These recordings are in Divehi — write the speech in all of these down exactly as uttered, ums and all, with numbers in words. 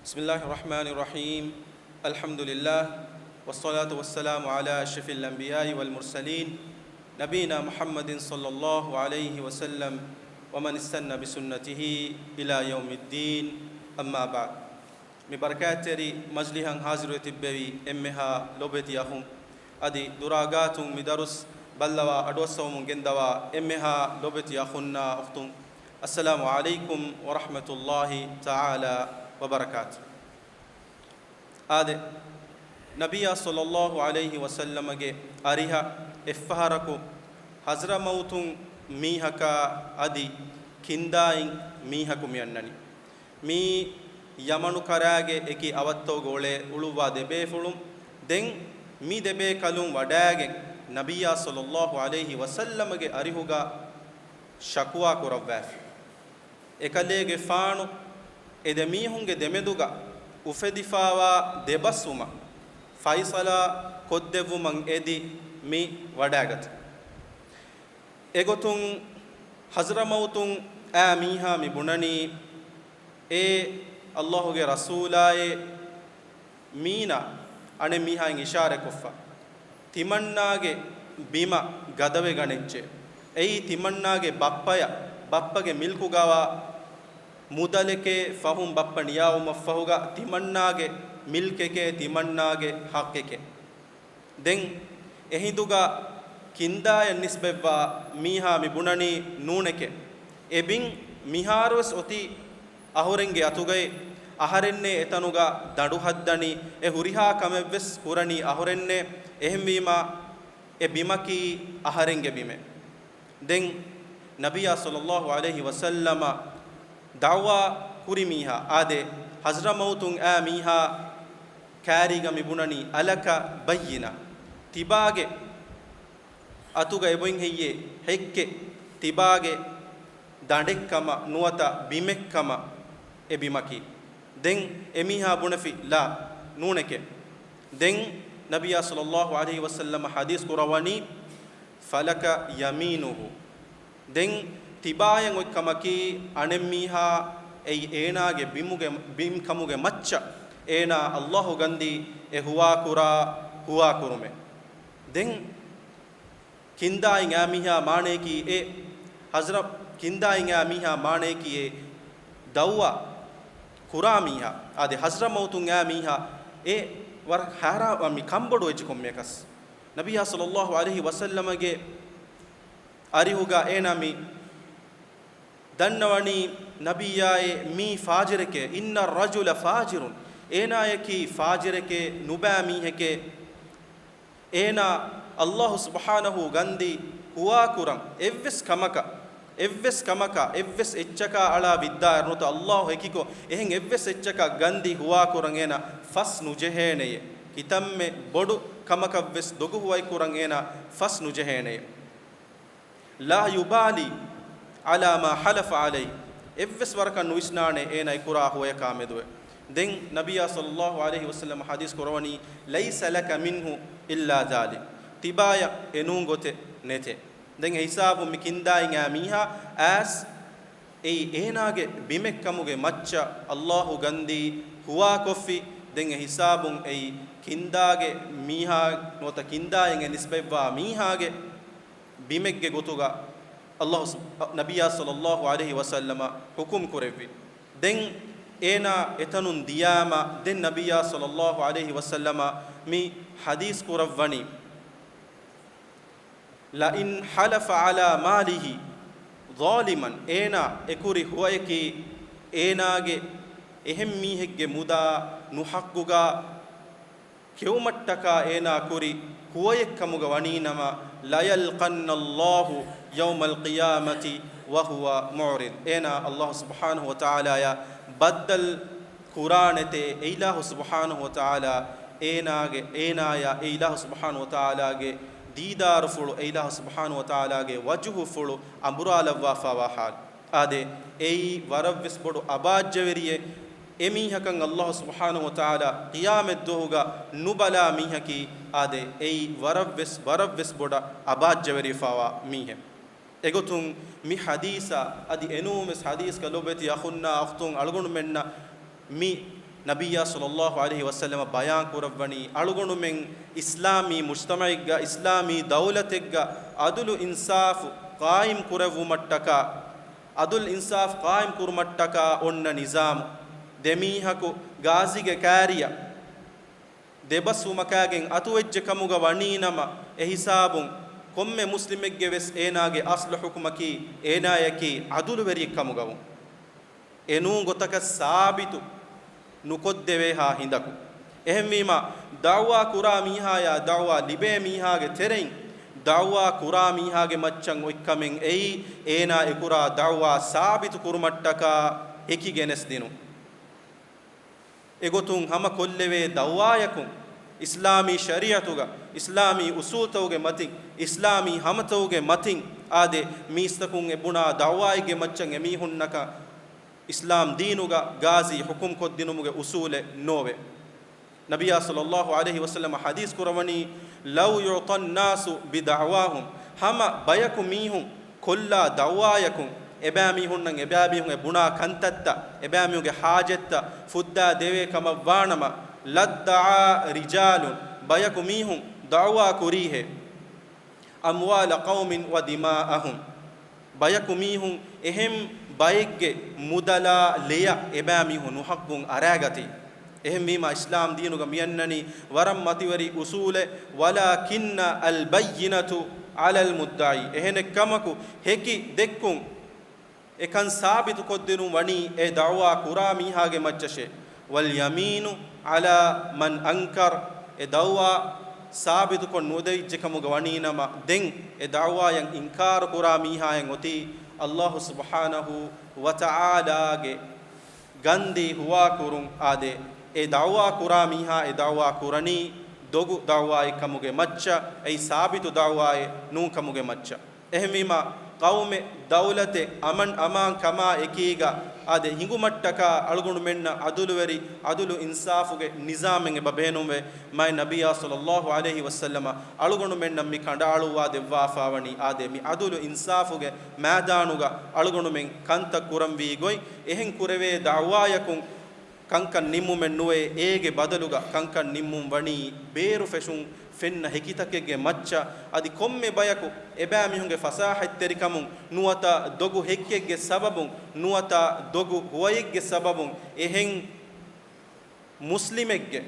بسم الله الرحمن الرحيم. الحمد لله، والصلاة والسلام على أشرف الأنبياء والمرسلين، نبينا محمد صلى الله عليه وسلم، ومن استن بسنته إلى يوم الدين. أما بعد. މި ބަރަކާތްތެރި މަޖްލިހަށް ހާޒިރުވެ ތިއްބެވި އެންމެހާ ލޮބުވެތި އަޚުން، އަދި ދުރާގާތުން މި ދަރުސް ބައްލަވާ އަޑުއައްސަވަމުން ގެންދަވާ އެންމެހާ ލޮބުވެތި އަޚުންނާ އުޚްތުން، السلام عليكم ورحمة الله تعالى وبركاته. އާދެ، ނަބިއްޔާ ޞައްލައްލާހު ޢަލައިހި ވަސައްލަމަގެ އަރިހަށް އެއްފަހަރަކު ޙަޟްރަމައުތުން މީހަކާ އަދި ކިންދާއިން މީހަކު މިއަންނަނީ. މީ ޔަމަނު ކަރާގެ އެކި އަވަށްތަކުގަ އުޅޭ އުޅުއްވާ ދެބޭފުޅުން. ދެން މި ދެބޭކަލުން ވަޑައިގެން ނަބިއްޔާ ޞައްލައްލާހު ޢަލައިހި ވަސައްލަމަގެ އަރިހުގަ ޝަކުވާ ކުރައްވާފި. އެކަލޭގެފާނު އެ ދެމީހުންގެ ދެމެދުގަ އުފެދިފާވާ ދެބަސްވުމަށް ފައިޞަލާ ކޮށްދެއްވުމަށް އެދި މި ވަޑައިގަތީ. އެގޮތުން ޙަޟްރަމައުތުން އާ މީހާ މި ބުނަނީ، އޭ ﷲ ގެ ރަސޫލާއޭ، މީނަ އަނެއް މީހާއިން އިޝާރަތްކޮށްފަ، ތިމަންނާގެ ބިމަށް ގަދަވެގަނެއްޗޭ. އެއީ ތިމަންނާގެ ބައްޕަޔަށް، ބައްޕަގެ މިލްކުގަވާ މުދަލެކޭ ފަހުން ބައްޕަ ނިޔާވުމަށްފަހުގަ ތިމަންނާގެ މިލްކެކޭ، ތިމަންނާގެ ޙައްޤެކޭ. ދެން އެހިނދުގަ ކިންދާޔަށް ނިސްބަތްވާ މީހާ މި ބުނަނީ ނޫނެކޭ. އެ ބިން މިހާރުވެސް އޮތީ އަހުރެންގެ އަތުގައި. އަހަރެންނޭ އެތަނުގަ ދަނޑު ހައްދަނީ، އެ ހުރިހާ ކަމެއްވެސް ކުރަނީ އަހުރެންނޭ. އެހެންވީމާ އެ ބިމަކީ އަހަރެންގެ ބިމެއް. ދެން ނަބިއްޔާ ޞައްލައްލާހު ޢަލައިހި ވަސައްލަމަށް ދަޢުވާ ކުރި މީހާ އާދެ، ޙަޟްރަމައުތުން އާ މީހާ ކާރީގަ މި ބުނަނީ، އަލަކަ ބައްޔިނަ، ތިބާގެ އަތުގަ އެބޮތް ހެއްޔޭ ހެއްކެއް؟ ތިބާގެ ދަނޑެއްކަމަށް ނުވަތަ ބިމެއްކަމަށް އެ ބިމަކީ. ދެން އެމީހާ ބުނެފި، ލާ، ނޫނެކޭ. ދެން ނަބިއްޔާ ޞައްލައްލާހު ޢަލައިހި ވަސައްލަމަ ޙަދީޘް ކުރައްވަނީ، ފަލަކަ ޔަމީނުހު. ދެން ތިބާޔަށް އޮތް ކަމަކީ، އަނެއްމީހާ އެއީ އޭނާގެ ބިމުގެ، ބިންކަމުގެ މައްޗަށް އޭނާ ﷲ ގަންދީ އެ ހުވާކުރާ ހުވާކުރުމެއް. ދެން ކިންދާއިން އާ މީހާ މާނަޔަކީ އެ ޙަޟްރަ، ކިންދާއިން އާ މީހާ މާނަޔަކީ އެ ދަޢުވާ ކުރާ މީހާ. އާދެ، ޙަޟްރަމައުތުން އާ މީހާ އެ ވަރަށް ހައިރާން މި ކަންބޮޑުވެއްޖެ ކޮންމެއަކަސް. ނަބިއްޔާ ޞައްލައްލާހު ޢަލައިހި ވަސައްލަމަގެ އަރިހުގަ އޭނާ މި ދަންނަވަނީ، ނަބިއްޔާއޭ، މީ ފާޖިރެކޭ، إن الرجل فاجر، އޭނާޔަކީ ފާޖިރެކޭ، ނުބައި މީހެކޭ. އޭނާ ﷲ ސުބްޙާނަހޫ ގަންދީ ހުވާކުރަން އެއްވެސް ކަމަކަށް، އެއްވެސް ކަމަކަށް، އެއްވެސް އެއްޗަކާ އަޅާ ވިއްދާއިރު ނުވަތަ ﷲ ހެކިކޮށް އެހެން އެއްވެސް އެއްޗަކަށް ގަންދީ ހުވާކުރަން އޭނާ ފަސް ނުޖެހޭނެޔޭ. ކިތަންމެ ބޮޑު ކަމަކަށްވެސް ދޮގު ހުވައެއް ކުރަން އޭނާ ފަސް ނުޖެހޭނެޔޭ. لا يبالي على ما حلف عليه، އެއްވެސް ވަރަކަށް ނުވިސްނާނެ އޭނާ އެ ކުރާ ހުވަޔަކާ މެދުވެ. ދެން ނަބިއްޔާ ޞައްލައްލާހު ޢަލައިހި ވަސައްލަމަ ޙަދީޘް ކުރަވަނީ، ليس لك منه إلا ذلك، ތިބާޔަށް އެނޫން ގޮތެއް ނެތޭ. ދެން އެ ހިސާބުން މި ކިންދާއިން އާ މީހާ އައިސް އެއީ އޭނާގެ ބިމެއްކަމުގެ މައްޗަށް ﷲ ގަންދީ ހުވާކޮށްފި. ދެން އެ ހިސާބުން އެއީ ކިންދާގެ މީހާ ނުވަތަ ކިންދާއިން އެ ނިސްބަތްވާ މީހާގެ ބިމެއްގެ ގޮތުގަ ﷲ ސު، ނަބިއްޔާ ޞައްލައްލާހު ޢަލައިހި ވަސައްލަމަ ޙުކުމް ކުރެއްވި. ދެން އޭނާ އެތަނުން ދިޔާމަ، ދެން ނަބިއްޔާ ޞައްލައްލާހު ޢަލައިހި ވަސައްލަމަ މި ޙަދީޘް ކުރައްވަނީ، لئن حلف على ماله ظالما، އޭނާ އެކުރި ހުވަޔަކީ އޭނާގެ އެހެން މީހެއްގެ މުދާ ނުޙައްޤުގަ ކެއުމަށްޓަކާ އޭނާ ކުރި ހުވަޔެއްކަމުގަ ވަނީނަމަ، ليلقن الله يوم القيامة وهو معرض، އޭނާ ﷲ ސުބްޙާނަހޫ ވަތަޢާލާޔާ ބައްދަލު ކުރާނެތޭ، އެއިލާހު ސުބްޙާނަހޫ ވަތަޢާލާ އޭނާގެ، އޭނާޔާ އެއިލާހު ސުބްޙާނަހޫ ވަތަޢާލާގެ ދީދާރުފުޅު، އެއިލާހު ސުބްޙާނަހޫ ވަތަޢާލާގެ ވަޖުހުފުޅު އަނބުރާލައްވާފާވާ ޙާލު. އާދެ، އެއީ ވަރަށްވެސް ބޮޑު އަބާއްޖަވެރިއެއް. އެމީހަކަށް ﷲ ސުބްޙާނަހޫ ވަތަޢާލާ ޤިޔާމަތްދުވަހުގަ ނުބަލާ މީހަކީ، އާދެ، އެއީ ވަރަށްވެސް، ވަރަށްވެސް ބޮޑަށް އަބާއްޖަވެރިވެފާވާ މީހެއް. އެގޮތުން މި ޙަދީޘަށް އަދި އެނޫންވެސް ޙަދީޘްގަ ލޮބުވެތި އަޚުންނާ އުޚްތުން އަޅުގަނޑުމެންނަށް މި ނަބިއްޔާ ޞައްލައްލާހު ޢަލައިހި ވަސައްލަމަ ބަޔާން ކުރައްވަނީ، އަޅުގަނޑުމެން އިސްލާމީ މުޖްތަމަޢެއްގަ، އިސްލާމީ ދައުލަތެއްގަ ޢަދުލު އިންސާފު ޤާއިމް ކުރެއްވުމަށްޓަކާ، ޢަދުލު އިންސާފު ޤާއިމް ކުރުމަށްޓަކާ އޮންނަ ނިޒާމު. ދެ މީހަކު ގާޒީގެ ކާރިއަށް ދެބަސްވުމަކާގެން އަތުވެއްޖެ ކަމުގަ ވަނީ ނަމަ، އެ ހިސާބުން ކޮންމެ މުސްލިމެއްގެ ވެސް އޭނާގެ އަސްލު ޙުކުމަކީ އޭނާޔަކީ ޢަދުލުވެރިއެއް ކަމުގަވުން. އެ ނޫން ގޮތަކަށް ސާބިތު ނުކޮށްދެވޭހާ ހިނދަކު. އެހެންވީމަ، ދަޢުވާ ކުރާ މީހާޔާ ދަޢުވާ ލިބޭ މީހާގެ ތެރެއިން ދަޢުވާ ކުރާ މީހާގެ މައްޗަށް އޮތްކަމެއް އެއީ، އޭނާ އެކުރާ ދަޢުވާ ސާބިތު ކުރުމަށްޓަކާ ހެކި ގެނެސްދިނުން. އެގޮތުން ހަމަ ކޮށްލެވޭ ދަޢުވާޔަކުން، އިސްލާމީ ޝަރީޢަތުގަ، އިސްލާމީ އުސޫލްތަކުގެ މަތިން، އިސްލާމީ ހަމަތަކުގެ މަތިން، އާދެ، މީސްތަކުން އެ ބުނާ ދަޢުވާއެއްގެ މައްޗަށް އެމީހުންނަކަށް އިސްލާމް ދީނުގަ ގާޒީ ޙުކުމް ކޮށްދިނުމުގެ އުސޫލެއް ނޯވެ. ނަބިއްޔާ ޞައްލައްލާހު ޢަލައިހި ވަސައްލަމަ ޙަދީޘް ކުރައްވަނީ، "لو يعطى الناس بدعواهم"، ހަމަ ބަޔަކު މީހުން ކޮށްލާ ދަޢުވާޔަކުން، އެބައިމީހުންނަށް އެބައިމީހުންގެ ބުނާ ކަންތައްތައް، އެބައިމީހުންގެ ޙާޖަތްތައް ފުއްދާ ދެވޭ ކަމަށްވާނަމަ، لادعى رجال، ބަޔަކު މީހުން ދަޢުވާ ކުރީހޭ، "أموال قوم ودماءهم"، ބަޔަކު މީހުން އެހެން ބައެއްގެ މުދަލާ ލެޔަށް އެބައިމީހުން ނުޙައްޤުން އަރާގަތީ. އެހެންވީމާ، އިސްލާމް ދީނުގަ މިއަންނަނީ ވަރަށް މަތިވެރި އުސޫލެއް، "ولكن البينة على المدعي"، އެހެނެއްކަމަކު، ހެކި ދެއްކުން، އެކަން ސާބިތުކޮށްދިނުން ވަނީ އެ ދަޢުވާ ކުރާ މީހާގެ މައްޗަށޭ. "واليمين على من أنكر"، އެ ދަޢުވާ ސާބިތުކޮށް ނުދެވިއްޖެ ކަމުގަ ވަނީ ނަމަ، ދެން އެ ދަޢުވާޔަށް އިންކާރު ކުރާ މީހާޔަށް އޮތީ ﷲ ސުބްޙާނަހޫ ވަތަޢާލާގެ ގަންދީ ހުވާކުރުން. އާދެ، އެ ދަޢުވާ ކުރާ މީހާ އެ ދަޢުވާ ކުރަނީ ދޮގު ދަޢުވާއެއް ކަމުގެ މައްޗަށް، އެއީ ސާބިތު ދަޢުވާއެއް ނޫން ކަމުގެ މައްޗަށް. އެހެންވީމާ، ޤައުމެއް، ދައުލަތެއް އަމަން އަމާން ކަމާ އެކީގަ އާދެ، ހިނގުމަށްޓަކާ އަޅުގަނޑުމެންނަށް ޢަދުލުވެރި، ޢަދުލު އިންސާފުގެ ނިޒާމެއް އެބަ ބޭނުންވޭ. މާތް ނަބިއްޔާ ޞައްލައްލާހު ޢަލައިހި ވަސައްލަމަ އަޅުގަނޑުމެންނަށް މި ކަނޑައަޅުއްވާ ދެއްވާފާވަނީ، އާދެ، މި ޢަދުލު އިންސާފުގެ މައިދާނުގަ އަޅުގަނޑުމެން ކަންތައް ކުރަންވީ ގޮތް. އެހެން ކުރެވޭ ދަޢުވާޔަކުން ކަންކަން ނިންމުމެއް ނުވޭ، އޭގެ ބަދަލުގަ ކަންކަން ނިންމުން ވަނީ ބޭރު ފެށުން ފެންނަ ހެކިތަކެއްގެ މައްޗަށް. އަދި ކޮންމެ ބަޔަކު އެބައިމީހުންގެ ފަސާހަތްތެރިކަމުން ނުވަތަ ދޮގު ހެއްކެއްގެ ސަބަބުން ނުވަތަ ދޮގު ހުވައެއްގެ ސަބަބުން އެހެން މުސްލިމެއްގެ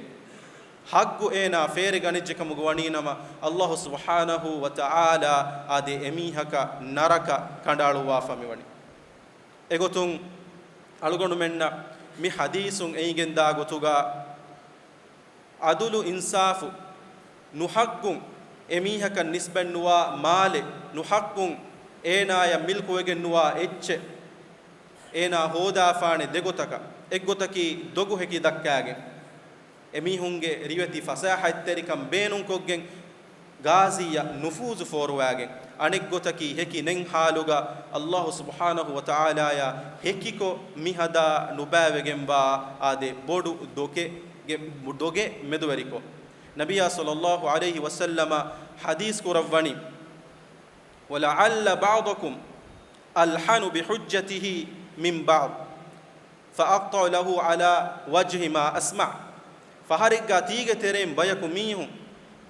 ޙައްޤު އޭނާ ފޭރިގަނެއްޖެ ކަމުގަ ވަނީ ނަމަ، ﷲ ސުބްޙާނަހޫ ވަތަޢާލާ އާދެ، އެމީހަކަށް ނަރަކަ ކަނޑައަޅުއްވާފަ މިވަނީ. އެގޮތުން އަޅުގަނޑުމެންނަށް މި ޙަދީޘުން އެނގިގެންދާ ގޮތުގަ، ޢަދުލު އިންސާފު، ނުޙައްޤުން އެމީހަކަށް ނިސްބަތްނުވާ މާލެއް، ނުޙައްޤުން އޭނާޔަށް މިލްކުވެގެންނުވާ އެއްޗެއް އޭނާ ހޯދާފާނެ ދެގޮތަކަށް. އެއްގޮތަކީ ދޮގު ހެކި ދައްކާގެން، އެމީހުންގެ ރިވެތި ފަސާހަތްތެރިކަން ބޭނުންކޮށްގެން، ގާޒީއަށް ނުފޫޒު ފޯރުވާގެން. އަނެއްގޮތަކީ ހެކި ނެތް ޙާލުގަ ﷲ ސުބްޙާނަހޫ ވަތަޢާލާޔާ ހެކިކޮށް މިހަދާ ނުބައިވެގެންވާ އާދެ، ބޮޑު ދޮގެއްގެ، ދޮގެއް މެދުވެރިކޮށް. ނަބިއްޔާ ޞައްލައްލާހު ޢަލައިހި ވަސައްލަމަ ޙަދީޘް ކުރައްވަނީ، "ولعل بعضكم ألحن بحجته من بعض فأقطع له على وجه ما أسمع." ފަހަރެއްގަ ތީގެ ތެރެއިން ބަޔަކު މީހުން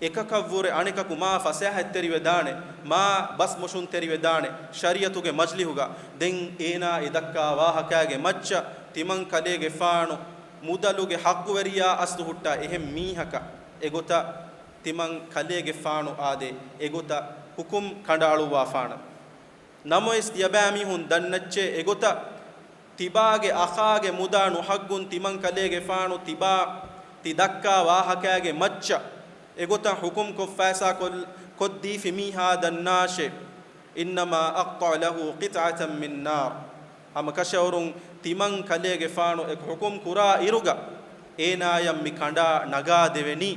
އެކަކަށްވުރެ އަނެކަކު މާ ފަސޭހަތްތެރިވެދާނެ، މާ ބަސްމޮށުންތެރިވެދާނެ ޝަރީޢަތުގެ މަޖްލިހުގަ. ދެން އޭނާ އެ ދައްކާ ވާހަކާގެ މައްޗަށް ތިމަން ކަލޭގެފާނު މުދަލުގެ ޙައްޤުވެރިޔާ އަސްލު ހުއްޓާ އެހެން މީހަކަށް އެގޮތަށް ތިމަން ކަލޭގެފާނު އާދޭ، އެގޮތަށް ޙުކުމް ކަނޑައަޅުއްވާފާނަން. ނަމަވެސް، ތިޔަބައިމީހުން ދަންނައްޗޭ، އެގޮތަށް ތިބާގެ އަޚާގެ މުދާ ނުޙައްޤުން ތިމަން ކަލޭގެފާނު ތިބާ ތި ދައްކާ ވާހަކާގެ މައްޗަށް އެގޮތަށް ޙުކުމްކޮށް ފައިސާ ކޮށް، ކޮށްދީފި މީހާ ދަންނާށޭ. إنما أقطع له قطعة من نار. ހަމަކަށަވަރުން ތިމަން ކަލޭގެފާނު އެ ޙުކުމް ކުރާ އިރުގަ، އޭނާޔަށް މި ކަނޑާ ނަގާދެވެނީ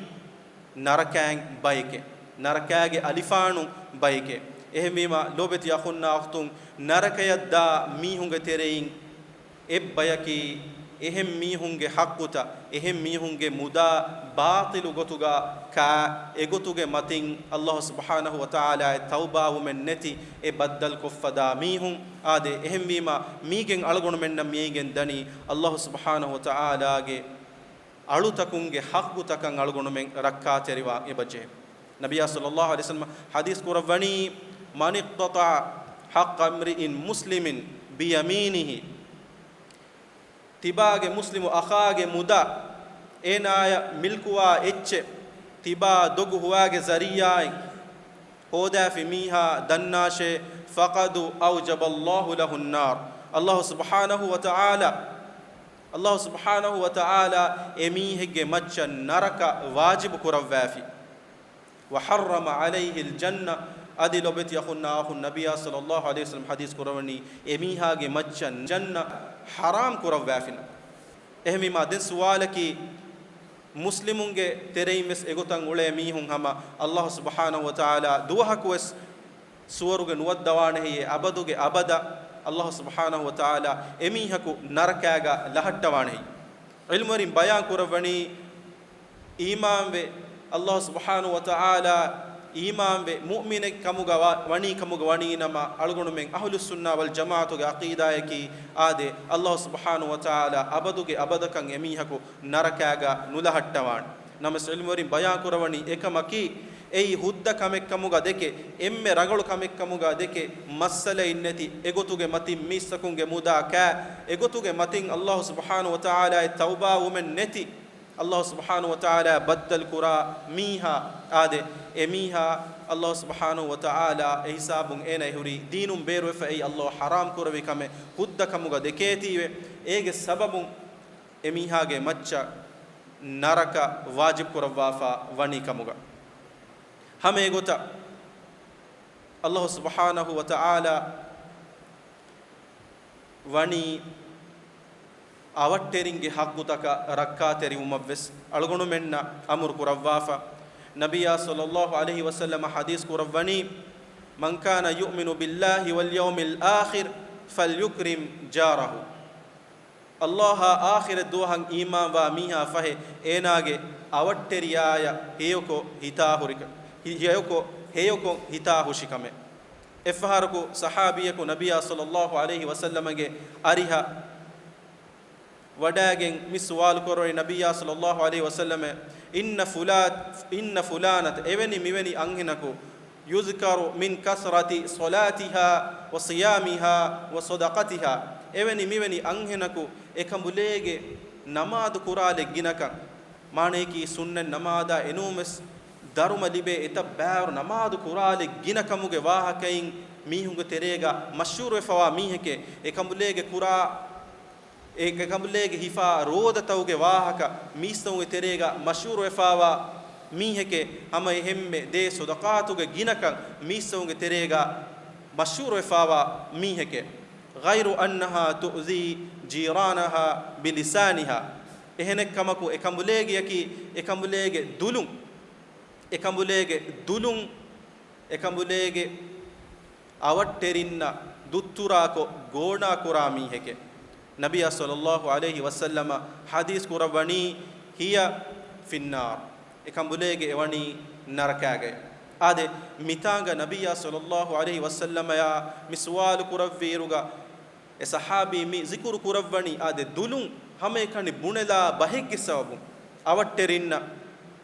ނަރަކައިން ބަޔެކޭ، ނަރަކައިގެ އަލިފާނު ބަޔެކޭ. އެހެންވީމާ، ލޯބިވެތި އަޚުންނާ އުޚްތުން، ނަރަކަޔަށްދާ މީހުންގެ ތެރެއިން އެއްބަޔަކީ، އެހެން މީހުންގެ ޙައްޤުތައް، އެހެން މީހުންގެ މުދާ ބާޠިލު ގޮތުގަ ކާ، އެގޮތުގެ މަތިން ﷲ ސުބްޙާނަހޫ ވަތަޢާލާއަށް ތައުބާވުމެއް ނެތި އެ ބައްދަލުކޮށްފަދާ މީހުން. އާދެ، އެހެންވީމާ، މީގެން އަޅުގަނޑުމެންނަށް މިއައިގެން ދަނީ ﷲ ސުބްޙާނަހޫ ވަތަޢާލާގެ އަޅުތަކުންގެ ޙައްޤުތަކަށް އަޅުގަނޑުމެން ރައްކާތެރިވާން އެބަޖެހޭ. ނަބިއްޔާ ޞައްލައްލާހު ޢަލައިހި ވަސައްލަމަ ޙަދީޘް ކުރައްވަނީ، "مَنِ اقْتَطَعَ حَقَّ امْرِئٍ مُسْلِمٍ بِيَمِينِهِ." ތިބާގެ މުސްލިމު އަޚާގެ މުދާ، އޭނާޔަށް މިލްކުވާ އެއްޗެއް، ތިބާ ދޮގު ހުވާގެ ޒަރީޢާއިން ހޯދާފި މީހާ ދަންނާށޭ، "فَقَدْ أَوْجَبَ اللَّهُ لَهُ النَّارَ." ﷲ ސުބްޙާނަހޫ ވަތަޢާލާ، ﷲ ސުބްޙާނަހޫ ވަތަޢާލާ އެ މީހެއްގެ މައްޗަށް ނަރަކަ ވާޖިބު ކުރައްވާފި. "وَحَرَّمَ عَلَيْهِ الْجَنَّةَ." އަދި ލޮބެތި އަޚުންނާ އަޚުން، ނަބިއްޔާ ޞައްލައްލާހު ޢަލައިހި ވަސައްލަމަ ޙަދީޘް ކުރައްވަނީ، އެ މީހާގެ މައްޗަށް ޖަންނަ ޙަރާމް ކުރައްވާފިނަމަ. އެހެންވީމާ، ދެން ސުވާލަކީ، މުސްލިމުންގެ ތެރެއިން ވެސް އެގޮތަށް އުޅޭ މީހުން ހަމަ ﷲ ސުބްޙާނަހޫ ވަތަޢާލާ ދުވަހަކު ވެސް ސުވަރުގެ ނުވައްދަވާނެހެއްޔޭ، އަބަދުގެ އަބަދަށް ﷲ ސުބްޙާނަހޫ ވަތަޢާލާ އެމީހަކު ނަރަކާގަ ލަހައްޓަވާނެހެއްޔޭ. ޢިލްމުވެރިން ބަޔާން ކުރައްވަނީ، އީމާންވެ، ﷲ ސުބްޙާނަހޫ ވަތަޢާލާ އީމާންވެ، މުއުމިނެއް ކަމުގަ ވަ-، ވަނީ ކަމުގަ ވަނީ ނަމަ، އަޅުގަނޑުމެން އަހުލުއްސުންނާ ވަލްޖަމާޢަތުގެ ޢަޤީދާއަކީ، އާދެ، ﷲ ސުބްޙާނަހޫ ވަތަޢާލާ އަބަދުގެ އަބަދަކަށް އެމީހަކު ނަރަކާގަ ނުލަހައްޓަވާނެ. ނަމަވެސް ޢިލްމުވެރިން ބަޔާން ކުރައްވަނީ އެކަމަކީ، އެއީ ހުއްދަ ކަމެއް ކަމުގަ ދެކެ، އެންމެ ރަނގަޅު ކަމެއް ކަމުގަ ދެކެ، މައްސަލައެއް ނެތި، އެގޮތުގެ މަތިން މީސްތަކުންގެ މުދާ ކާ، އެގޮތުގެ މަތިން ﷲ ސުބްޙާނަހޫ ވަތަޢާލާއަށް ތައުބާވުމެއް ނެތި، ﷲ ސުބްޙާނަހޫ ވަތަޢާލާ ބައްދަލު ކުރާ މީހާ، އާދެ، އެ މީހާ ﷲ ސުބްޙާނަހޫ ވަތަޢާލާ އެ ހިސާބުން އޭނަ އެހުރީ ދީނުން ބޭރުވެފަ، އެއީ ﷲ ޙަރާމް ކުރެއްވި ކަމެއް ހުއްދަ ކަމުގަ ދެކޭތީވެ، އޭގެ ސަބަބުން އެ މީހާގެ މައްޗަށް ނަރަކަ ވާޖިބު ކުރައްވާފަ ވަނީ ކަމުގަ. ހަމަ އެގޮތަށް ﷲ ސުބްޙާނަހޫ ވަތަޢާލާ ވަނީ އަވަށްޓެރިންގެ ޙައްޤުތަކަށް ރައްކާތެރިވުމަށްވެސް އަޅުގަނޑުމެންނަށް އަމުރު ކުރައްވާފަ. ނަބިއްޔާ ޞައްލައްލާހު ޢަލައިހި ވަސައްލަމަ ޙަދީޘް ކުރައްވަނީ، "مَنْ كَانَ يُؤْمِنُ بِاللَّهِ وَالْيَوْمِ الْآخِرِ فَلْيُكْرِمْ جَارَهُ." ﷲ އާ އާޚިރަތް ދުވަހަށް އީމާންވާ މީހާ ފަހެ، އޭނާގެ އަވަށްޓެރިޔާޔަށް ހެޔޮކޮށް ހިތާ ހުރިކަ-، ހި-، ހެޔޮކޮށް، ހެޔޮކޮށް ހިތާ ހުށި ކަމެއް. އެއްފަހަރަކު ޞަޙާބީއަކު ނަބިއްޔާ ޞައްލައްލާހު ޢަލައިހި ވަސައްލަމަގެ އަރިހަށް ވަޑައިގެން މި ސުވާލު ކުރައްވަނީ، ނަބިއްޔާ ޞައްލައްލާހު ޢަލައިހި ވަސައްލަމަ، "إِنَّ فُلَا-، إِنَّ فُلَانَةً، އެވެނި މިވެނި އަންހެނަކު، يُذْكَرُ مِنْ كَثْرَةِ صَلَاتِهَا وَصِيَامِهَا وَصَدَقَتِهَا." އެވެނި މިވެނި އަންހެނަކު އެކަނބުލޭގެ ނަމާދު ކުރާލެއް ގިނަކަން، މާނަޔަކީ ސުންނަތް ނަމާދާ އެނޫންވެސް ދަރުމަ ލިބޭ އެތައް ބާރު ނަމާދު ކުރާލެއް ގިނަ ކަމުގެ ވާހަކައިން މީހުންގެ ތެރޭގަ މަޝްހޫރުވެފަވާ މީހެކޭ. އެކަނބުލޭގެ ކުރާ އެ ކަނބުލޭގެ ހިފާ ރޯދަތައުގެ ވާހަކަ، މީސްތަކުންގެ ތެރޭގަ މަޝްހޫރުވެފާވާ މީހެކޭ. ހަމަ އެހެންމެ ދޭ ޞަދަޤާތުގެ ގިނަކަން، މީސްތަކުންގެ ތެރޭގަ މަޝްހޫރުވެފާވާ މީހެކޭ. غَيْرُ أَنَّهَا تُؤْذِي جِيرَانَهَا بِلِسَانِهَا. އެހެނެއްކަމަކު، އެ ކަނބުލޭގެއަކީ، އެ ކަނބުލޭގެ ދުލުން، އެ ކަނބުލޭގެ ދުލުން، އެ ކަނބުލޭގެ އަވަށްޓެރިންނަށް ދުއްތުރާކޮށް ގޯނާކުރާ މީހެކޭ. ނަބިއްޔާ ޞައްލައްލާހު ޢަލައިހި ވަސައްލަމަ ޙަދީޘް ކުރައްވަނީ، "هِيَ فِي النَّارِ." އެ ކަނބުލޭގެ އެވަނީ ނަރަކާގައި. އާދެ، މިތާނގަ ނަބިއްޔާ ޞައްލައްލާހު ޢަލައިހި ވަސައްލަމަޔާ މި ސުވާލު ކުރައްވިއިރުގަ، އެ ޞަޙާބީ މި ޒިކުރު ކުރައްވަނީ، އާދެ، ދުލުން ހަމައެކަނި ބުނެލާ ބަހެއްގެ ސަބަބުން އަވަށްޓެރިންނަށް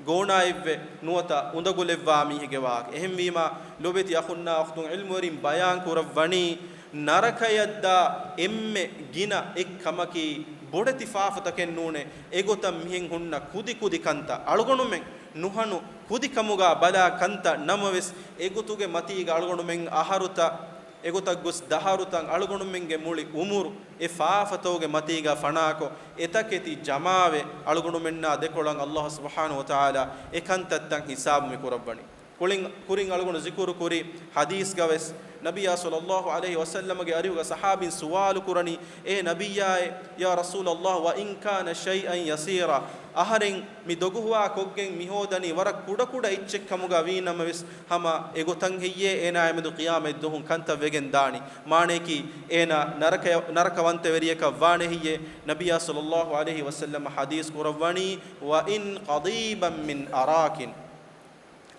ގޯނާއެއްވެ ނުވަތަ އުނދަގުލެއްވާ މީހެއްގެ ވާހަކަ. އެހެންވީމާ، ލޮބެތި އަޚުންނާ އުޚްތުން، ޢިލްމުވެރިން ބަޔާން ކުރައްވަނީ، ނަރަކަޔަށްދާ އެންމެ ގިނަ އެއްކަމަކީ ބޮޑެތި ފާފަތަކެއް ނޫނޭ، އެގޮތަށް މިހެން ހުންނަ ކުދި ކުދި ކަންތައް، އަޅުގަނޑުމެން ނުހަނު ކުދިކަމުގަ ބަލާ ކަންތައް ނަމަވެސް، އެގޮތުގެ މަތީގަ އަޅުގަނޑުމެން އަހަރުތައް، އެގޮތަށް ގޮސް ދަހަރުތައް އަޅުގަނޑުމެންގެ މުޅި އުމުރު އެ ފާފަތަކުގެ މަތީގަ ފަނާކޮށް، އެތަކެތި ޖަމާވެ، އަޅުގަނޑުމެންނާ ދެކޮޅަށް ﷲ ސުބްޙާނަހޫ ވަތަޢާލާ އެ ކަންތައްތައް ހިސާބު މި ކުރައްވަނީ. ކުރިން، ކުރިން އަޅުގަނޑު ޒިކުރު ކުރި ޙަދީޘްގަވެސް، ނަބިއްޔާ ޞައްލައްލާހު ޢަލައިހި ވަސައްލަމަގެ އަރިހުގަ ޞަޙާބީން ސުވާލު ކުރަނީ، އޭ ނަބިއްޔާއޭ، يَا رَسُولَ اللَّهِ وَإِنْ كَانَ شَيْئًا يَسِيرًا، އަހަރެން މި ދޮގުހުވާ ކޮށްގެން މި ހޯދަނީ ވަރަށް ކުޑަކުޑަ އެއްޗެއް ކަމުގަ ވީނަމަވެސް، ހަމަ އެގޮތަށް ހެއްޔޭ އޭނާ މެދު ޤިޔާމަތް ދުވަހުން ކަންތައް ވެގެން ދާނީ؟ މާނަޔަކީ، އޭނާ ނަރަކަ، ނަރަކަވަންތަވެރިޔަކަށް ވާނެ ހެއްޔޭ؟ ނަބިއްޔާ ޞައްލައްލާހު ޢަލައިހި ވަސައްލަމަ ޙަދީޘް ކުރައްވަނީ، وَإِنْ قَضِيبًا مِنْ أَرَاكِ.